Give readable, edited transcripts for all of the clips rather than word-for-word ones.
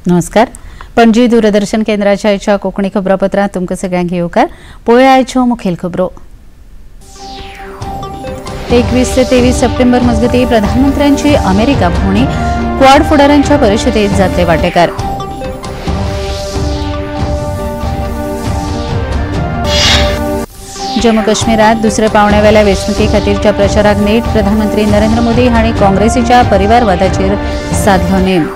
नमस्कार. पणजी दूरदर्शन केंद्राच्या आयच्या कोंकणी खबरापत्रांत तुमकां सगळ्यांक येवकार. पळोवया आयच्यो मुखेल खबरो. 21 ते 23 सप्टेंबर मजगतीं प्रधानमंत्र्यांची अमेरिका भोंवडी, क्वाड फुडाऱ्यांच्या परिशदेत जातले वांटेकार. जम्मू काश्मीरात दुसऱ्या पावण्यावेल्या वेंचणुके खातीरच्या प्रचाराक नेट, प्रधानमंत्री नरेंद्र मोदी हांणी काँग्रेसीच्या परिवारवादाचेर साधलो नेम.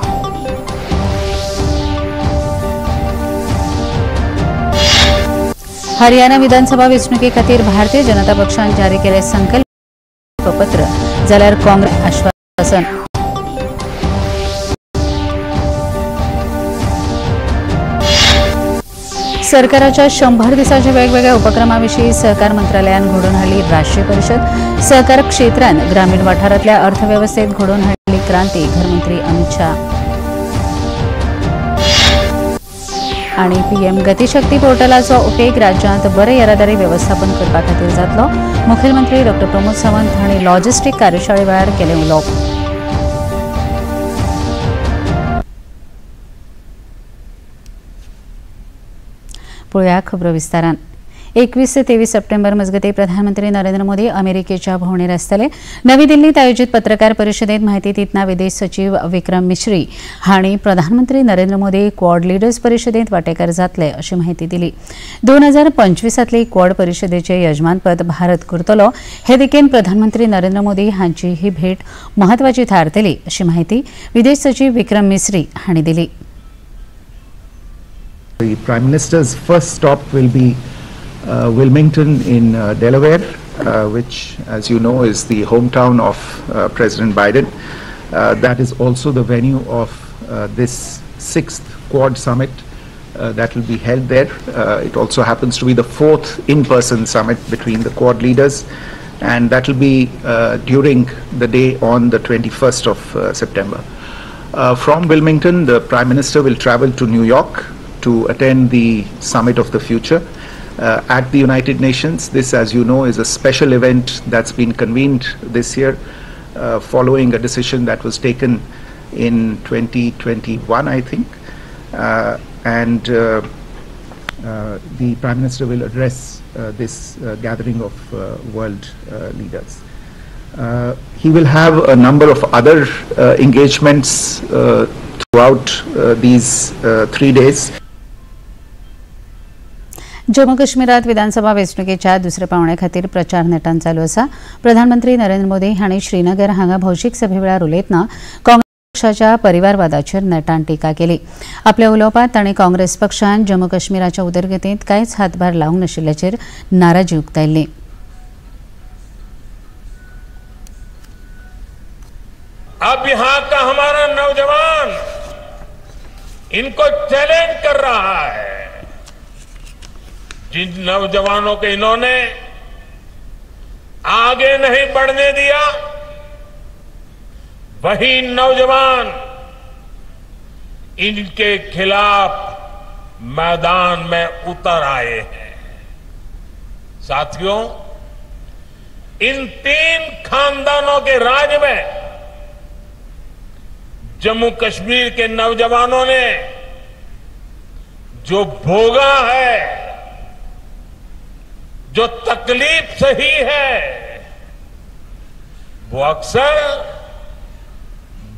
हरियाणा विधानसभा वेंचणुके खातीर भारतीय जनता पक्षान जारी केले संकल्पपत्र, जाल्यार काँग्रेस आश्वासन. सरकाराच्या 100 दिसांच्या वेगवेगळ्या उपक्रमाविशीं सहकार मंत्रालयान घडोवन हाडली राष्ट्रीय परिशद. सहकार क्षेत्रान ग्रामीण वाठारांतल्या अर्थवेवस्थेत घडोवन हाडली क्रांती, घरमंत्री अमित शाह. आनी पीएम गतिशक्ती पोर्टलाचो उपेग राज्यांत बरे येरादारी वेवस्थापन करपा खातीर जातलो, मुखेलमंत्री डॉ प्रमोद सावंत हांणी लॉजिस्टीक कार्यशाळे वेळार केलें उलोवप. पळोवया खबरो विस्तारान. 21 ते 23 सप्टेंबर मजगतीं प्रधानमंत्री नरेंद्र मोदी अमेरिकेच्या भोंवडेर आसतले. नवी दिल्लीत आयोजित पत्रकार परिशदेत माहिती दितना विदेश सचिव विक्रम मिश्री हांणी प्रधानमंत्री नरेंद्र मोदी क्वाड लिडर्स परिशदेत वांटेकार जातले अशी माहिती दिली. 2025तली क्वाड परिशदेचे यजमानपद भारत करतलो हे दिकेन प्रधानमंत्री नरेंद्र मोदी हांची ही भेट म्हत्वाची थारतली अशी माहिती विदेश सचिव विक्रम मिश्री हांणी दिली. The Prime Minister's first stop will be Wilmington in Delaware, which, as you know, is the hometown of President Biden. That is also the venue of this 6th Quad Summit that will be held there. It also happens to be the 4th in-person summit between the Quad leaders, and that will be during the day on the 21st of September. From Wilmington, the Prime Minister will travel to New York to attend the Summit of the Future at the United Nations. This, as you know, is a special event that's been convened this year following a decision that was taken in 2021, I think. And the Prime Minister will address this gathering of world leaders. He will have a number of other engagements throughout these 3 days. Jammu काश्मीरात विधानसभा वेंचणुकेच्या दुसऱ्या पावण्या खातीर प्रचार नेटान चालू आसा. प्रधानमंत्री नरेंद्र मोदी हांणी श्रीनगर हांगा भौशीक सभे वेळार उलयतना काँग्रेस पक्षाच्या परिवारवादाचेर नेटान टिका केली. आपल्या उलोवपांत तांणी काँग्रेस पक्षान जम्मू काश्मीराच्या उदरगतींत कांयच हातभार लावंक नाशिल्ल्याचेर नाराजी उक्तायल्ली. अब यहां का हमारा नौजवान इनको चैलेंज कर रहा है. जिन नौजवानों के इन्होंने आगे नहीं बढ़ने दिया, वही नौजवान इनके खिलाफ मैदान में उतर आए हैं. साथियों, इन 3 खानदानों के राज में जम्मू कश्मीर के नौजवानों ने जो भोगा है, जो तकलीफ सही है, वो अक्सर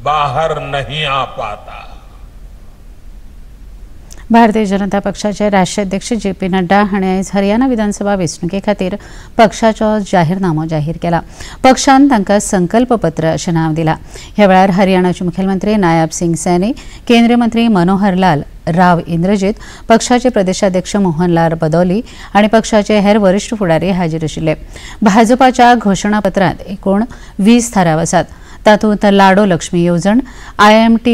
बाहर नहीं आ पाता. भारतीय जनता पक्षाचे राष्ट्रीय अध्यक्ष जे पी नड्डा हांणी आयज हरियाणा विधानसभा वेंचणुके खातीर पक्षाचो जाहीरनामो जाहीर केला. पक्षान तांकां संकल्पपत्र अशें नांव दिलां. ह्या वेळार हरियाणाचे मुखेलमंत्री नायब सिंग सैनी, केंद्रीय मंत्री मनोहर लाल, राव इंद्रजीत, पक्षाचे प्रदेशाध्यक्ष मोहनलाल बदौली आनी पक्षाचे हेर वरिश्ठ फुडारी हाजीर आशिल्ले. भाजपाच्या घोशणापत्रांत एकूण 20 थाराव आसात. तातूंत लाडो लक्ष्मी येवजण, IMT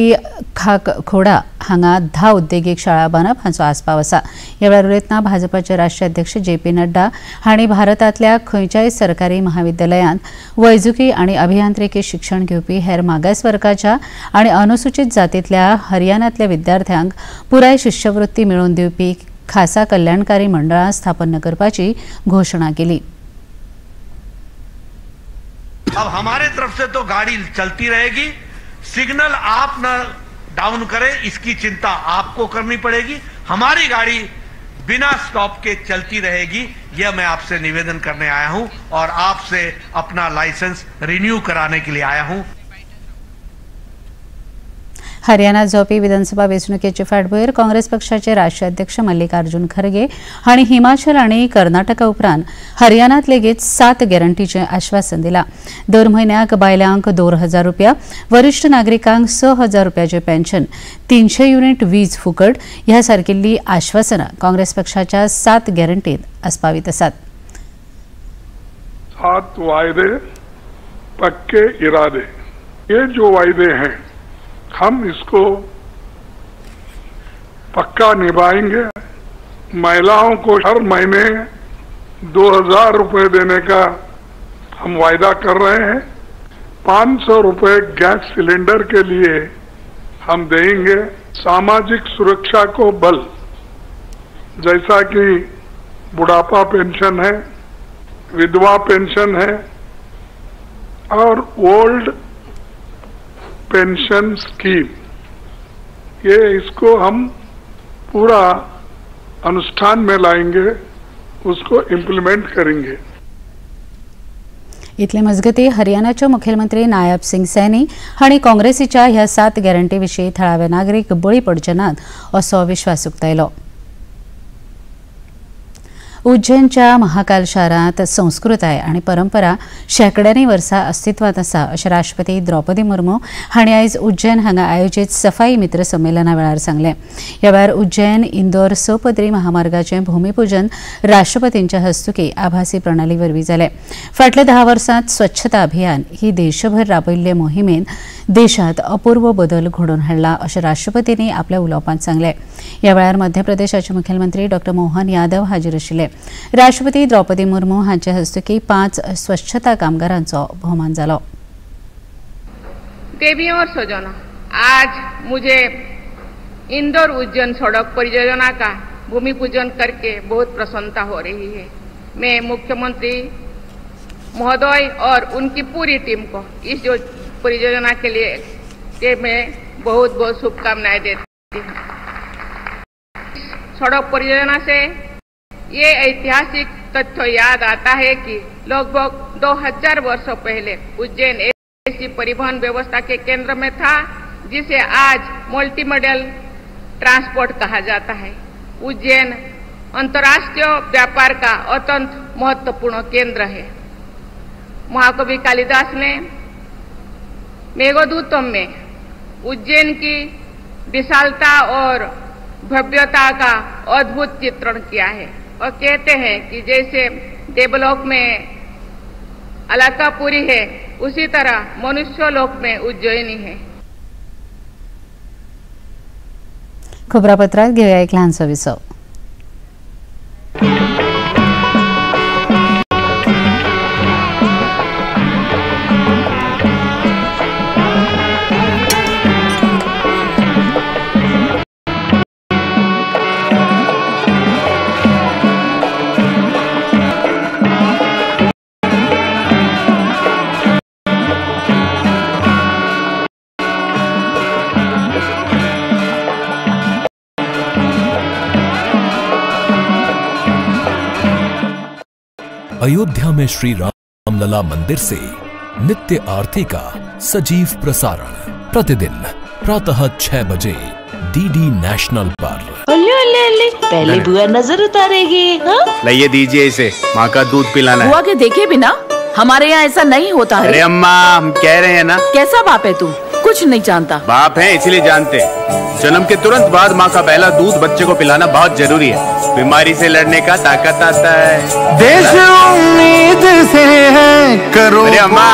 Khakoda हांगा 10 उद्देगीक शाळा बांदप हांचो आस्पाव आसा. ह्या वेळार उलयतना भाजपाचे राष्ट्रीय अध्यक्ष जे पी नड्डा हांणी भारतांतल्या खंयच्याय सरकारी महाविद्यालयांत वैजकी आनी अभियांत्रिकी शिक्षण घेवपी हेर मागास वर्गाच्या आनी अनुसूचित जातींतल्या हरियाणांतल्या विद्यार्थ्यांक पुराय शिश्यवृत्ती मेळोवन दिवपी खासा कल्याणकारी मंडळां स्थापन करपाची घोशणा केली. अब हमारे तरफ से तो गाड़ी चलती रहेगी, सिग्नल आप न डाउन करे, इसकी चिंता आपको करनी पड़ेगी। हमारी गाड़ी बिना स्टॉप के चलती रहेगी, यह मैं आपसे निवेदन करने आया हूं और आपसे अपना लाइसेंस रिन्यू कराने के लिए आया हूं। हरियाणा जावपी विधानसभा वेंचणुकेचे फाटभूंयेर काँग्रेस पक्षाचे राष्ट्रीय अध्यक्ष मल्लिकार्जुन खरगे हांणी हिमाचल आनी कर्नाटका उपरांत हरियाणांत लेगीत 7 गॅरंटीचें आश्वासन दिलां। दर म्हयन्याक बायलांक 2000 रुपया, वरिश्ठ नागरिकांक 6000 रुपयाचें पेन्शन, 300 युनिट वीज फुकट ह्या सारकिल्लीं आश्वासनां काँग्रेस पक्षाच्या 7 गॅरंटींत आस्पावीत आसात। 7 वायदे पक्के इरादे, ये जो वायदे हैं हम इसको पक्का निभाएंगे। महिलाओं को हर महीने 2000 रुपए देने का हम वायदा कर रहे हैं। 500 रुपए गैस सिलेंडर के लिए हम देंगे। सामाजिक सुरक्षा को बल, जैसा कि बुढ़ापा पेंशन है, विधवा पेंशन है और ओल्ड पेंशन स्कीम, ये इसको हम पूरा अनुष्ठान में लाएंगे, उसको इम्प्लीमेंट करेंगे। इतले मजगती हरियाणाचे मुखेलमंत्री नायब सिंग सैनी हांणी काँग्रेसीच्या ह्या 7 गॅरंटी विशीं थळावे नागरीक बळी पडचे नात असो विश्वास उक्तायलो। उज्जैनच्या महाकाल शारांत संस्कृताय आनी परंपरा शेंकड्यांनी वर्सां अस्तित्वांत आसा अशें राष्ट्रपती द्रौपदी मुर्मू हांणी आयज उज्जैन हांगा आयोजीत सफाई मित्र संमेलना वेळार सांगलें। ह्या वेळार उज्जैन इंदोर सपदरी महामार्गाचें भूमिपूजन राष्ट्रपतींच्या हस्तुकीं आभासी प्रणाली वरवीं जालें। फाटल्या 10 वर्सांत स्वच्छता अभियान ही देशभर राबयिल्ले मोहिमेन देशांत अपूर्व बदल घडोवन हाडला अशें राष्ट्रपतींनी आपल्या उलोवपांत सांगलें। ह्या वेळार मध्य प्रदेशाचे मुखेलमंत्री डॉ मोहन यादव हाजीर आशिल्ले। राष्ट्रपती द्रौपदी मुर्मू हांचे हस्तुकीं 5 स्वच्छता कामगारांचो भोवमान जालो। देवियों और सज्जनों, आज मुझे इंदौर उज्जैन सड़क परियोजना का भूमि पूजन करके बहुत प्रसन्नता हो रही है। मैं मुख्यमंत्री महोदय और उनकी पूरी टीम को इस जो परियोजना के लिए के मैं बहुत बहुत शुभकामनाएं देती हूँ। सड़क परियोजना से ये ऐतिहासिक तथ्य याद आता है कि लगभग 2000 वर्षों पहले उज्जैन ऐसी परिवहन व्यवस्था के केंद्र में था जिसे आज मल्टीमोडल ट्रांसपोर्ट कहा जाता है। उज्जैन अंतर्राष्ट्रीय व्यापार का अत्यंत महत्वपूर्ण केंद्र है। महाकवि कालिदास ने मेघदूतम में उज्जैन की विशालता और भव्यता का अद्भुत चित्रण किया है और कहते हैं कि जैसे देवलोक में अलकापुरी है, उसी तरह मनुष्यलोक में उज्जैनी है। खबरापत्रात घेऊया एक लहानसो विसव। अयोध्या में श्री रामलला मंदिर से नित्य आरती का सजीव प्रसारण प्रतिदिन प्रातः 6 बजे डीडी नेशनल पर। ओले ओले ओले, पहले बुआ नजर उतारेगी। हाँ? लाइए दीजिए इसे, माँ का दूध पिलाना है। बुआ के देखे बिना हमारे यहाँ ऐसा नहीं होता है। अरे अम्मा, हम कह रहे हैं ना। कैसा बाप है तू, कुछ नहीं जानता। बाप है इसलिए जानते। जन्म के तुरंत बाद माँ का पहला दूध बच्चे को पिलाना बहुत जरूरी है। बीमारी से लड़ने का ताकत आता है। देश उम्मीद से है करो। अरे अम्मा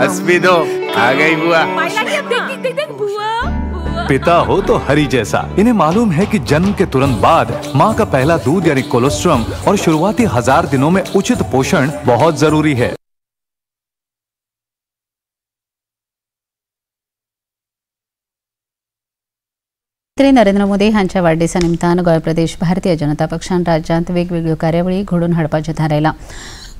हंस भी दो, आ गई बुआ। पिता हो तो हरी जैसा। इन्हें मालूम है कि जन्म के तुरंत बाद माँ का पहला दूध यानी कोलेस्ट्रॉल और शुरुआती 1000 दिनों में उचित पोषण बहुत जरूरी है। प्रधानमंत्री नरेंद्र मोदी हांच्या वाडदिसा निमतान गोंय प्रदेश भारतीय जनता पक्षान राज्यांत वेगवेगळ्यो कार्यावळी घडोवन हाडपाचें थारायलां।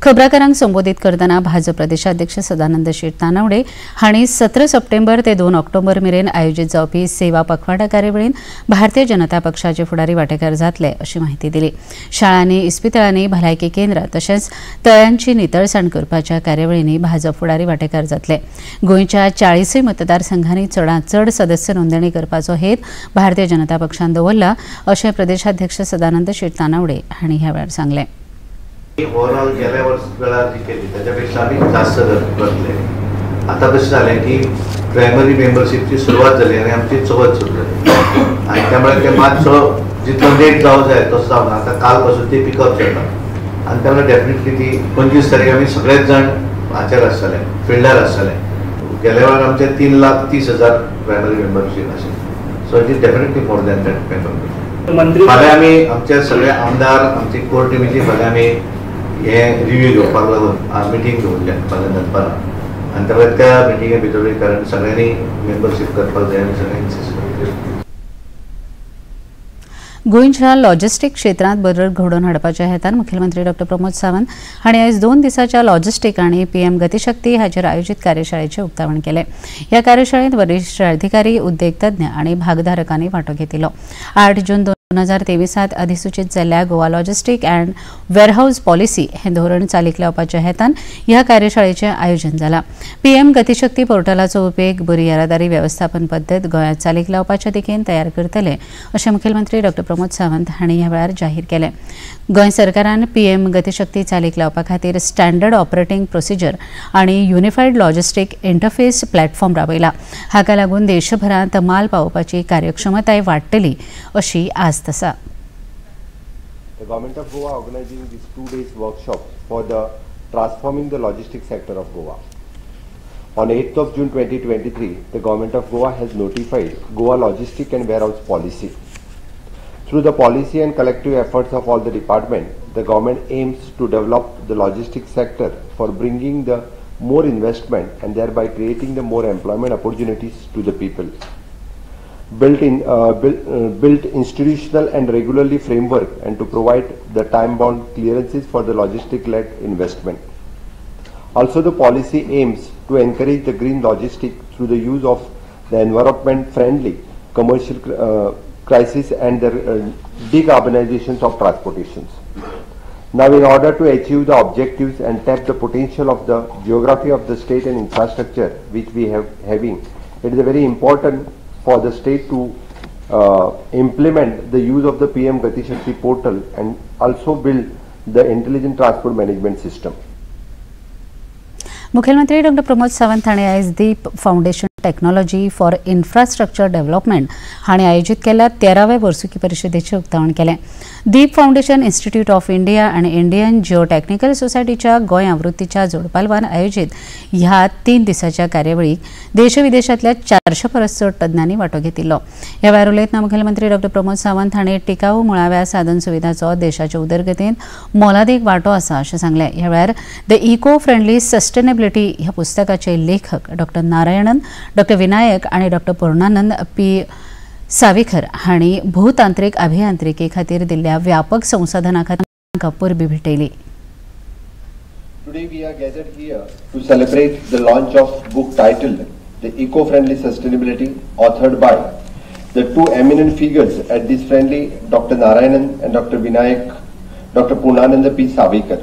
खबराकारांक संबोधीत करतना भाजप प्रदेशाध्यक्ष सदानंद शेट तानावडे हांणी 17 सप्टेंबर ते 2 ऑक्टोबर मेरेन आयोजीत जावपी सेवा पखवाडा कार्यावळीन भारतीय जनता पक्षाचे फुडारी वांटेकार जातले अशी माहिती दिली. शाळांनी, इस्पितळांनी, भलायकी केंद्रां तशेंच तळ्यांची नितळसाण करपाच्या कार्यावळींनी भाजप फुडारी वांटेकार जातले. गोंयच्या 40 मतदारसंघांनी चडांत चड सदस्य नोंदणी करपाचो हेत भारतीय जनता पक्षान दवरला अशें प्रदेशाध्यक्ष सदानंद शेट तानावडे हांणी ह्या वेळार सांगलें. ओव्हरऑल गेल्या वर्स वेळार जी केली त्याच्यापेक्षा आम्ही जास्त करतले. आता कशें जालें की प्रायमरी मेंबरशीपची सुरवात जाली आनी आमची चवथ सुरू जाली आनी त्यामुळे ते मातसो जितलो लेट जावं जाय तसो जावना. आतां काल पासून ती पिकअप जाता आनी त्यामुळे डेफिनेटली ती 25 तारीख आमी सगळेच जाण हाचेर आसतले, फिल्डार आसतले. गेल्या वेळार आमचे 3,30,000 प्रायमरी मेंबरशीप आशिल्ली. So it is definitely more than that membership. फाल्यां आमी आमचे सगळे आमदार, आमची कोर टिमीची फाल्यां आमी हे रिव्यू घेवपाक लागून मिटींग दवरल्या फाल्यां दनपारां आनी त्यामुळे त्या मिटिंगे भितर कारण सगळ्यांनी मेंबरशीप करपाक जाय आनी सगळ्यांनी इन्सिस्ट करपाक. गोंयच्या लॉजिस्टीक क्षेत्रांत बदल घडोवन हाडपाच्या हेतान मुख्यमंत्री डॉ प्रमोद सावंत हांणी आयज 2 दिसांच्या लॉजिस्टीक आनी पीएम गतिशक्ती हाचेर आयोजीत कार्यशाळेचें उक्तावण केलें. ह्या कार्यशाळेंत वरिश्ठ अधिकारी, उद्देग तज्ञ आनी भागधारकांनी वांटो घेतिल्लो. 8 जून 2023 अधिसूचित जाल्ल्या Goa logistic and warehouse policy हें धोरण चालीक लावपाच्या हेतान ह्या कार्यशाळेचें आयोजन जालां. पीएम गतिशक्ती पोर्टलाचो उपेग बरी येरादारी वेवस्थापन पद्दत गोंयांत चालीक लावपाच्या दिकेन तयार करतले अशें मुख्यमंत्री डॉ प्रमोद सावंत हांणी ह्या वेळार जाहीर केलें. गोंय सरकारान पीएम गतिशक्ती चालीक लावपा खातीर स्टँडर्ड ऑपरेटिंग प्रोसिजर आनी युनिफायड लॉजिस्टीक इंटरफेस प्लॅटफॉर्म राबयला. हाका लागून देशभरांत माल पावोवपाची कार्यक्षमताय वाडटली अशी आस्त आसा. The government of Goa organizing this 2 days workshop for the transforming the logistics sector of Goa. On 8th of June 2023, the government of Goa has notified Goa Logistic and Warehouse Policy. Through the policy and collective efforts of all the department, the government aims to develop the logistics sector for bringing the more investment and thereby creating the more employment opportunities to the people. Built institutional and regularly framework and to provide the time-bound clearances for the logistic-led investment. Also, the policy aims to encourage the green logistics through the use of the environment-friendly commercial crisis and the decarbonizations of transportations. Now, in order to achieve the objectives and tap the potential of the geography of the state and infrastructure which we have having, it is very important for the state to implement the use of the PM Gati Shakti portal and also build the intelligent transport management system. मुख्यमंत्री डॉ प्रमोद सावंत हांणी आयज Deep foundation technology for infrastructure development हांणी आयोजीत केल्ल्या 13व्या वर्सुकी परिशदेचें उक्तावण केलें. Deep foundation institute of India आनी इंडियन जिओ टेक्निकल सोसायटीच्या गोंय आवृत्तीच्या जोडपालवान आयोजीत ह्या 3 दिसांच्या कार्यावळीक देशविदेशांतल्या 400 परस चड तज्ञांनी वांटो घेतिल्लो. ह्या वेळार उलयतना मुख्यमंत्री डॉ प्रमोद सावंत हांणी टिकाऊ मुळाव्या साधन सुविधाचो देशाच्या उदरगतींत मोलादीक वांटो आसा अशें सांगलें. ह्या वेळार the eco friendly sustainability ह्या पुस्तकाचे लेखक डॉ नारायणन, डॉ विनायक आनी डॉ पूर्णानंद पी साविखर हांणी भूतांत्रिक अभियांत्रिकी खातीर दिल्ल्या व्यापक संसाधना खातीर परबी भेटयली. Today we are gathered here to celebrate the launch of book titled The Eco-Friendly Sustainability, authored by the two eminent figures at this friendly Dr. Narayanan and Dr. Vinayak, Dr. Purnananda P. Savikar.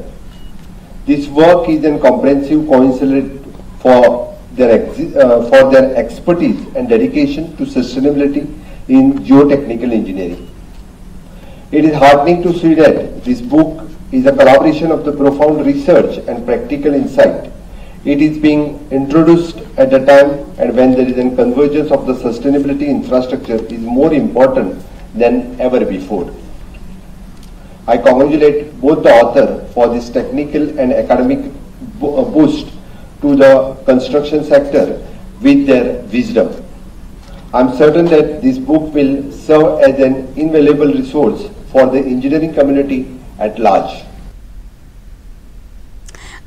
This work is a comprehensive coincidence for their expertise and dedication to sustainability in geotechnical engineering. It is heartening to see that this book is a collaboration of the profound research and practical insight. It is being introduced at a time and when there is a convergence of the sustainability infrastructure is more important than ever before. I congratulate both the author for this technical and academic boost to the construction sector with their wisdom. I am certain that this book will serve as an invaluable resource for the engineering community at large.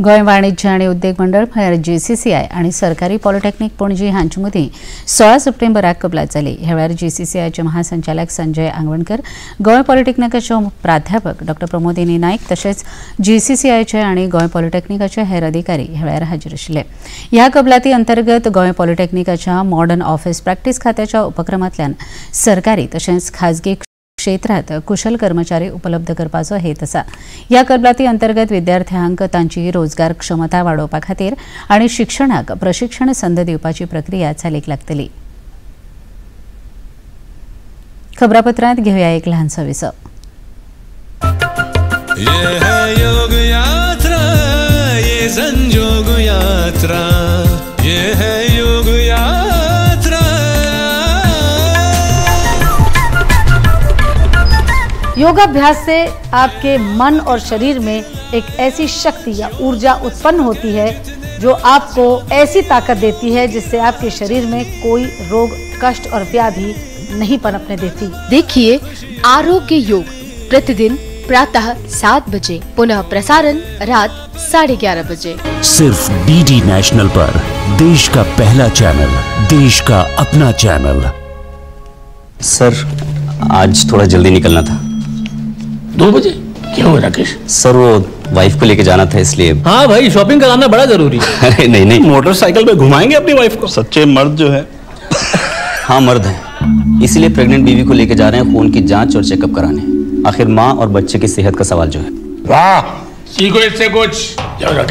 Goa वाणिज्य आनी उद्देग मंडळ म्हळ्यार GCCI आनी सरकारी polytechnic Panaji हांचे मदीं 16 सप्टेंबराक कबलात जाली. ह्या वेळार जीसीसीआयचे महासंचालक संजय आंगवणकर, गोंय पॉलिटेक्निकाचे प्राध्यापक डॉ प्रमोदिनी नायक तशेंच जीसीसीआयचे आनी गोंय पॉलिटेक्निकाचे हेर अधिकारी ह्या वेळार हाजीर आशिल्ले. ह्या कबलाती अंतर्गत गोंय पॉलिटेक्निकाच्या मॉडर्न ऑफिस प्रॅक्टीस खात्याच्या उपक्रमांतल्यान सरकारी तशेंच खाजगी क्षेत्रात कुशल कर्मचारी उपलब्ध करपाचो हेत आसा. ह्या कबलाती अंतर्गत विद्यार्थ्यांक तांची रोजगार क्षमता वाडोवपा खातीर आनी शिक्षणाक प्रशिक्षण संद दिवपाची प्रक्रिया चालीक लागतली. खबरापत्रांत घेवया एक ल्हानसो विसव. ये है योग यात्रा, ये संजोग यात्रा, ये है योग यात्रा. योगाभ्यास से आपके मन और शरीर में एक ऐसी शक्ति या ऊर्जा उत्पन्न होती है जो आपको ऐसी ताकत देती है जिससे आपके शरीर में कोई रोग, कष्ट और व्याधि नहीं पनपने देती। देखिए आरोग्य योग प्रतिदिन प्रातः 7 बजे, पुनः प्रसारण रात 11:30 बजे, सिर्फ डीडी नेशनल पर। देश का पहला चैनल, देश का अपना चैनल। सर आज थोड़ा जल्दी निकलना था। 2 बजे? क्या हुआ राकेश? सर वो वाइफ को लेके जाना था इसलिए। हाँ भाई, शॉपिंग कराना बड़ा जरूरी है। अरे नहीं नहीं, मोटरसाइकिल पे घुमाएंगे अपनी वाइफ को। सच्चे मर्द जो है। हाँ मर्द है, इसीलिए प्रेग्नेंट बीवी को लेके जा रहे हैं खून की जांच और चेकअप कराने। आखिर माँ और बच्चे की सेहत का सवाल जो है। वाह, सीखो इससे कुछ।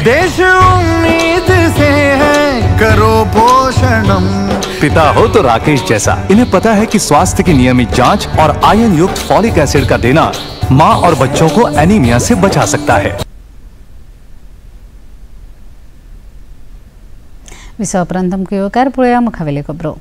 देश उम्मीद से है, करो पोषणम। पिता हो तो राकेश जैसा। इन्हें पता है कि स्वास्थ्य की नियमित जांच और आयरन युक्त फॉलिक एसिड का देना माँ और बच्चों को एनीमिया से बचा सकता है। विसवा उपरांत तुमकां येवकार पळोवया मुखावेल्यो खबरो.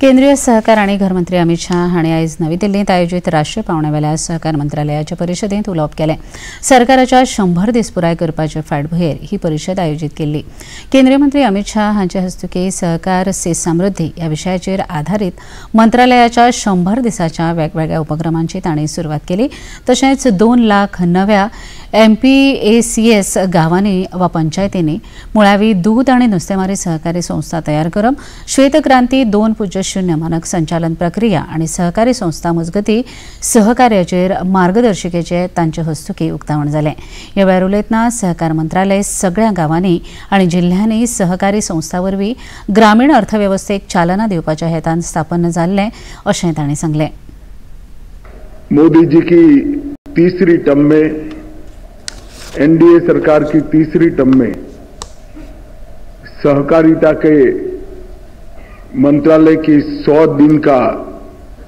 केंद्रीय सहकार आनी घरमंत्री अमित शाह हांणी आयज नवी दिल्लींत आयोजीत राष्ट्रीय पावंड्यावेल्या सहकार मंत्रालयाच्या परिशदेंत उलोवप केलें. सरकाराच्या 100 दीस पुराय करपाचे फाटभुंयेर ही परिशद आयोजीत केल्ली. केंद्रीय मंत्री अमित शाह हांचे हस्तुकीं सहकार से समृद्धी ह्या विशयाचेर आधारीत मंत्रालयाच्या 100 दिसाच्या वेगवेगळ्या उपक्रमांची तांणी सुरवात केली. तशेंच 2 लाख नव्या MPACS गांवांनी वा पंचायतींनी मुळावी दूद आनी नुस्तेमारी सहकारी संस्था तयार करप, श्वेतक्रांती 2.0 मानक संचालन प्रक्रिया आनी सहकारी संस्था मजगती सहकार्याचेर मार्गदर्शिकेचे तांचे हस्तुकीं उक्तावण जालें. ह्या वेळार उलयतना सहकार मंत्रालय सगळ्या गांवांनी आनी जिल्ह्यांनी सहकारी संस्था वरवीं ग्रामीण अर्थवेवस्थेक चालना दिवपाच्या हेतान स्थापन जाल्लें अशें तांणी सांगलें. मोदी जी की तीसरी टर्म में, एनडीए सरकार की तीसरी टर्म में सहकारिता के मंत्रालय की 100 दिन का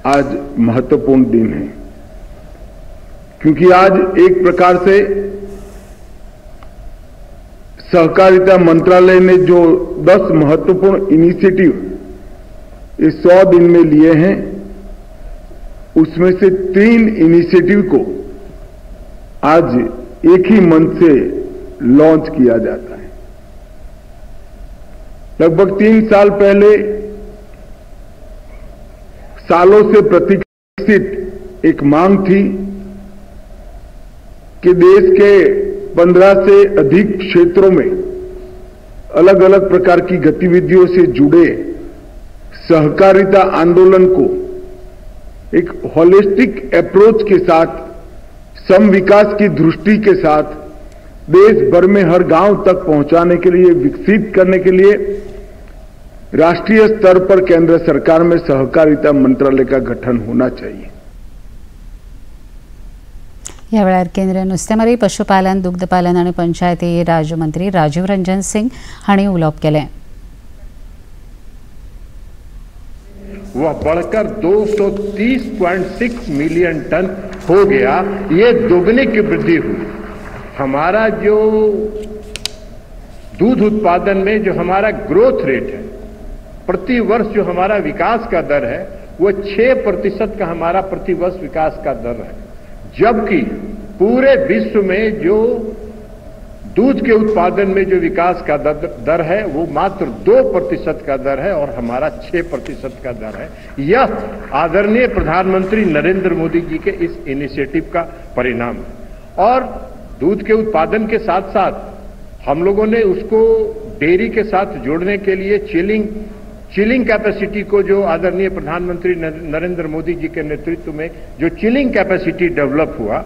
आज महत्वपूर्ण दिन है, क्योंकि आज एक प्रकार से सहकारिता मंत्रालय ने जो 10 महत्वपूर्ण इनिशिएटिव इस 100 दिन में लिए हैं, उसमें से 3 इनिशिएटिव को आज एक ही मंच से लॉन्च किया जाता है। लगभग 3 साल पहले सालों से प्रतीक्षित एक मांग थी कि देश के 15 से अधिक क्षेत्रों में अलग अलग प्रकार की गतिविधियों से जुड़े सहकारिता आंदोलन को एक होलिस्टिक अप्रोच के साथ, सम विकास की दृष्टि के साथ देश भर में हर गांव तक पहुंचाने के लिए, विकसित करने के लिए राष्ट्रीय स्तर पर केंद्र सरकार में सहकारिता मंत्रालय का गठन होना चाहिए। ह्या वेळार केंद्रीय नुस्तेमारी, पशुपालन, दुग्धपालन आनी पंचायती राज मंत्री राजीव रंजन सिंग हांणी उलोवप केलें. वह बढ़कर 230.6 मिलियन टन हो गया। ये दोगुने की वृद्धि हुई। हमारा जो दूध उत्पादन में जो हमारा ग्रोथ रेट है, प्रति वर्ष जो हमारा विकास का दर है, वो 6% का हमारा प्रति वर्ष विकास का दर है, जबकि पूरे विश्व में जो दूध के उत्पादन में जो विकास का दर है वो मात्र 2% का दर है और हमारा 6% का दर है। यह आदरणीय प्रधानमंत्री नरेंद्र मोदी जी के इस इनिशिएटिव का परिणाम है। और दूध के उत्पादन के साथ साथ हम लोगों ने उसको डेयरी के साथ जोड़ने के लिए चिलिंग कैपेसिटी को, जो आदरणीय प्रधानमंत्री नरेंद्र मोदी जी के नेतृत्व में जो चिलिंग कैपेसिटी डेवलप हुआ,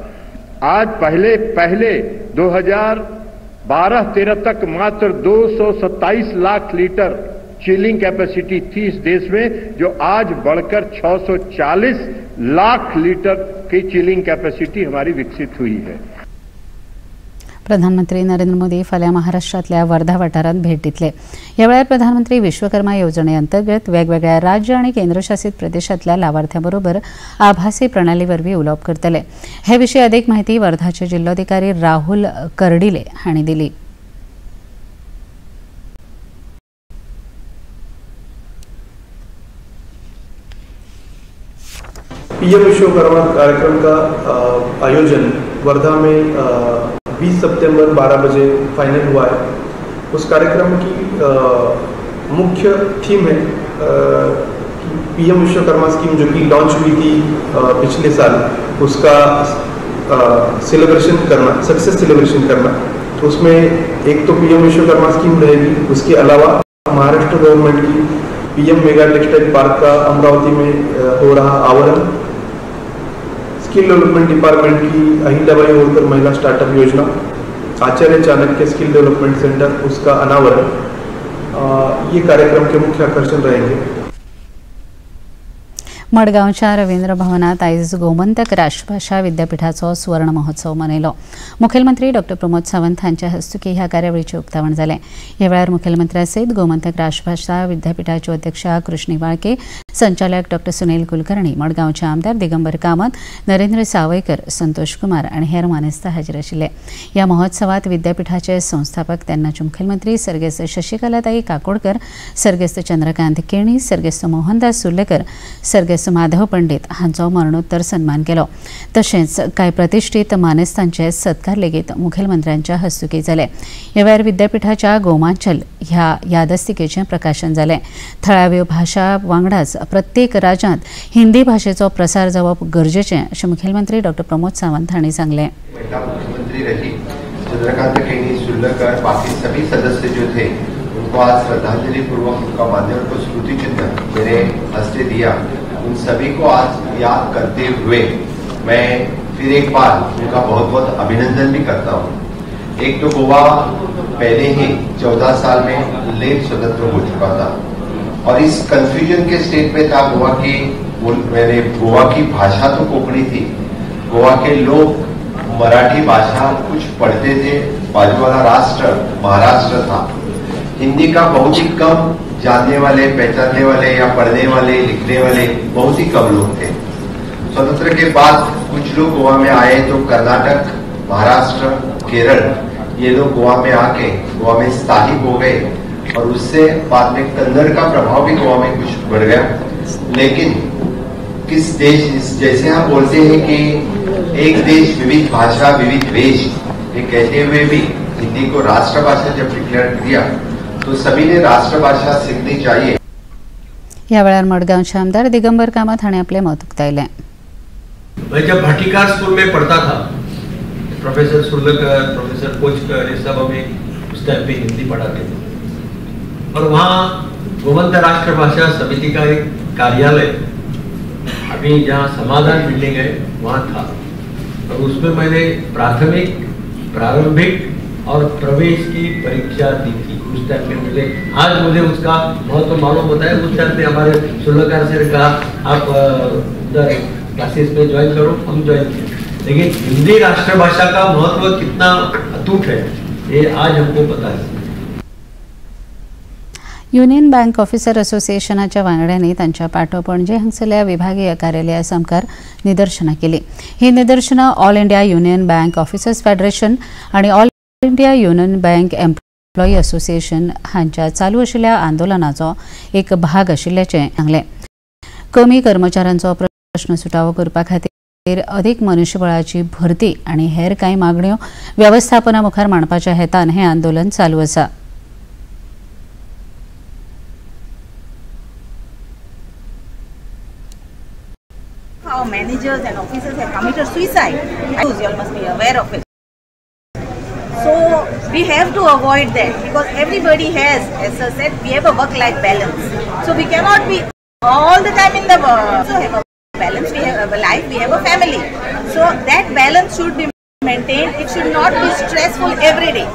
आज पहले पहले 2012-13 तक मात्र 227 लाख लीटर चिलिंग कैपेसिटी थी इस देश में, जो आज बढ़कर 640 लाख लीटर की चिलिंग कैपेसिटी हमारी विकसित हुई है। प्रधानमंत्री नरेंद्र मोदी फाल्यां महाराष्ट्रांतल्या वर्धा वाठारांत भेट दितले। ह्या वेळार प्रधानमंत्री विश्वकर्मा येवजणे अंतर्गत वेगवेगळ्या राज्य आनी केंद्रशासित प्रदेशांतल्या लावार्थ्यां बरोबर आभासी प्रणाली वरवीं उलोवप करतले। हे विशीं अधिक माहिती वर्धाचे जिल्लोधिकारी राहुल कर्डिले हांणी दिली। पीएम विश्वकर्मा कार्यक्रम का आयोजन वर्धा में 20 सितंबर 12 बजे फाइनल हुआ है। उस कार्यक्रम की मुख्य थीम है कि पीएम विश्वकर्मा स्कीम जो कि लॉन्च हुई थी पिछले साल, उसका सेलिब्रेशन करना, सक्सेस सेलिब्रेशन करना। तो उसमें एक तो पीएम विश्वकर्मा स्कीम रहेगी, उसके अलावा महाराष्ट्र गवर्नमेंट की पीएम मेगा टेक्सटाइल पार्क का अमरावती में हो रहा आवरण, स्किल डेवलपमेंट डिपार्टमेंट की अहिल्याबाई होलकर महिला स्टार्टअप योजना, आचार्य चाणक्य स्किल डेवलपमेंट सेंटर उसका अनावरण, ये कार्यक्रम के मुख्य आकर्षण रहेंगे। मडगांवच्या रवींद्र भवनात आयज गोमंतक राष्ट्रभाषा विद्यापीठाचो सुवर्ण महोत्सव मनयलो। मुखेलमंत्री डॉ प्रमोद सावंत हांच्या हस्तुकीं ह्या कार्यावळीचें उक्तावण जालें। ह्या वेळार मुखेलमंत्र्या सयत गोमंतक राष्ट्रभाषा विद्यापीठाच्यो अध्यक्षा कृष्णी वाळके, संचालक डॉ सुनील कुलकर्णी, मडगांवचे आमदार दिगंबर कामत, नरेंद्र सावयकर, संतोष कुमार आनी हेर मानेस्त हाजीर आशिल्ले। ह्या महोत्सवात विद्यापीठाचे संस्थापक तेन्नाचे मुखेलमंत्री सर्गेस्त शशिकलाताई काकोडकर, सर्गेस्त चंद्रकांत केणी, सर्गेस्त मोहनदास सुर्लेकर, सर्गेस्त माधव पंडित हांचो मरणोत्तर सन्मान केलो। तशेंच कांय प्रतिष्ठित मानेस्तांचे सत्कार लेगीत मुखेलमंत्र्यांच्या हस्तुकीं जाले। ह्या वेळार विद्यापीठाच्या गोमांचल ह्या यादस्तिकेचें प्रकाशन जालें। थळाव्यो भाशा वांगडाच प्रत्येक राज्यांत हिंदी भाशेचो प्रसार जावप गरजेचें अशें मुखेलमंत्री डॉ प्रमोद सावंत हांणी सांगलें। महिला मुख्यमंत्री रही चंद्रकांत केणी, सुर्लेकर, बाकी सभी सदस्य जो थे उनको आज श्रद्धांजलि पूर्वक उनका मान्यवर को स्मृति चिन्ह मेरे हस्ते दिया। उन सभी को आज याद करते हुए मैं फिर एक बार उनका बहुत बहुत अभिनंदन भी करता हूँ। एक तो गोवा पहले ही 14 साल में लेट स्वतंत्र हो चुका था और इस कंफ्यूजन के स्टेट में था गोवा की, मैंने गोवा की भाषा तो कोंकणी थी, गोवा के लोग मराठी भाषा कुछ पढ़ते थे, बाजू वाला राष्ट्र महाराष्ट्र था, हिंदी का बहुत ही कम जानने वाले, पहचानने वाले या पढ़ने वाले, लिखने वाले बहुत ही कम लोग थे। स्वतंत्र के बाद कुछ लोग गोवा में आए तो कर्नाटक, महाराष्ट्र, केरल, ये लोग गोवा में आके गोवा में स्थायी हो गए और उससे बाद में कन्नड़ का प्रभाव भी गोवा में कुछ बढ़ गया। लेकिन किस देश, जैसे हम बोलते हैं कि एक देश विविध भाषा विविध वेश, ये कहते हुए भी हिंदी को राष्ट्रभाषा जब डिक्लेयर किया तो सभी ने राष्ट्रभाषा सीखनी चाहिए। ह्या वेळार मडगांवचे आमदार दिगंबर कामत हांणी आपलें मत उक्तायलें। मैं जब भाटीकार स्कूल में पढ़ता था, प्रोफेसर सुर्लेकर, प्रोफेसर कोचकर, ये सब हमें उस टाइम पे हिंदी पढ़ाते थे और वहाँ गोमंत राष्ट्रभाषा समिति का एक कार्यालय अभी जहाँ समाधान बिल्डिंग है वहाँ था और उसमें मैंने प्राथमिक, प्रारंभिक और प्रवेश की परीक्षा दी थी। उस टाइम में मुझे, आज मुझे उसका महत्व मालूम होता है। उस टाइम पे हमारे सुर्लेकर सर ने कहा आप उधर क्लासेस में ज्वाइन करो, हम ज्वाइन किए। लेकिन हिंदी राष्ट्रभाषा का महत्व कितना अटूट है ये आज हमको पता है। युनियन बँक ऑफिसर असोसिएशनाच्या वांगड्यांनी तांच्या पाटो पणजे हांगसरल्या विभागीय कार्यालया सामकार निदर्शनां केली। ही निदर्शनां All India Union Bank Officers Federation आनी All India Union Bank Employee Association हांच्या चालू आशिल्ल्या आंदोलनाचो एक भाग आशिल्ल्याचें सांगलें। कमी कर्मचाऱ्यांचो प्रश्न सुटावो करपा खातीर अधिक मनुष्यबळाची भरती आनी हेर कांय मागण्यो वेवस्थापना मुखार मांडपाच्या हेतान हें आंदोलन चालू आसा। Our managers and officers have committed suicide. You all must be aware of it. So we have to avoid that because everybody has, as I said, we have a work-life balance. So we cannot be all the time in the work. So have a balance, we have a life, we have a family. So that balance should be maintained. It should not be stressful every day.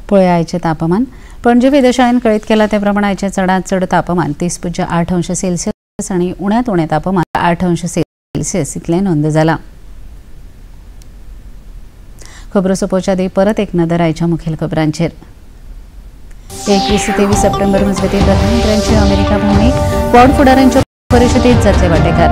पळोवया आयचें तापमान. पणजे वेधशाळेन कळीत केलां ते प्रमाण आयचें चडांत चड तापमान 30.8 अंश सेल्सियस आनी उण्यांत उणें तापमान 8 अंश सेल्सियस इतलें नोंद जालां. खबरो सोंपोवच्या आदीं परत एक नदर आयच्या मुखेल खबरांचेर. 21 ते 23 सप्टेंबर मजगतीं प्रधानमंत्र्यांची अमेरिका भोंवडी, क्वाड फुडाऱ्यांच्या परिशदेंत जातले वांटेकार.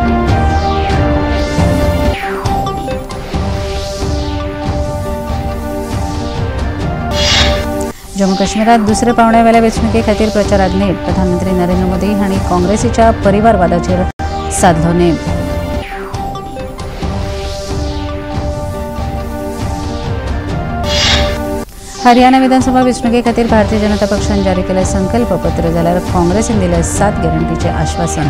जम्मू काश्मीरात दुसऱ्या पावंड्यावेल्या वेंचणुके खातीर प्रचारात नेट. प्रधानमंत्री नरेंद्र मोदी हांणी काँग्रेसीच्या परिवारवादाचेर साधलो नेम. हरियाणा विधानसभा वेंचणुके खातीर भारतीय जनता पक्षान जारी केलें संकल्पपत्र, जाल्यार काँग्रेसीन दिलें 7 गॅरंटीचें आश्वासन.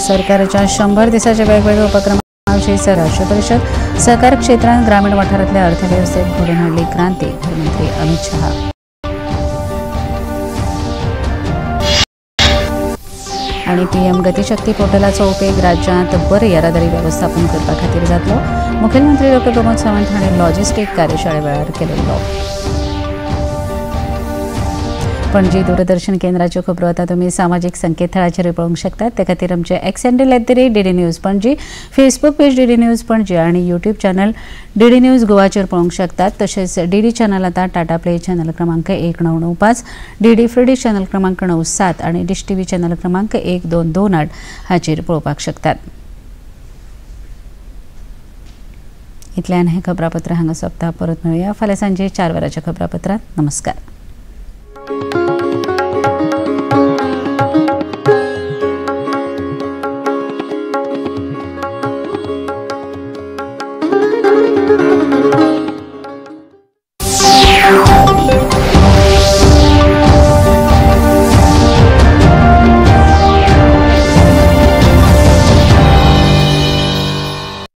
सरकारच्या 100 दिसाच्या वेगवेगळ्या उपक्रमांविषयी राष्ट्रीय परिषद. सहकार क्षेत्रांत ग्रामीण वाठारांतल्या अर्थवेवस्थेत घडोवन हाडली क्रांती, गृहमंत्री अमित शहा. आनी पीएम गतिशक्ती पोर्टलाचो उपेग राज्यांत बरें येरादारी वेवस्थापन करपा खातीर जातलो, मुखेलमंत्री डॉ प्रमोद सावंत हांणी लॉजिस्टीक कार्यशाळे वेळार केलो. पणजी दूरदर्शन केंद्राच्यो खबरो आतां तुमी सामाजीक संकेतथळाचेर पळोवंक शकतात. ते खातीर आमचे X handle @DD News Panaji, Facebook page DD News Panaji आनी यूट्यूब चॅनल डीडी न्यूज गोवाचेर पळोवंक शकतात. तशेंच डीडी चॅनल आतां टाटा प्ले चॅनल क्रमांक 1995, डीडी फ्री चॅनल क्रमांक 97 आनी डिश टीव्ही चॅनल क्रमांक 1228 हाचेर पळोवपाक शकतात. इतल्यान हें खबरापत्र हांगा सोंपता. परत मेळुया फाल्यां सांजे 4 वरांच्या खबरापत्रांत. नमस्कार.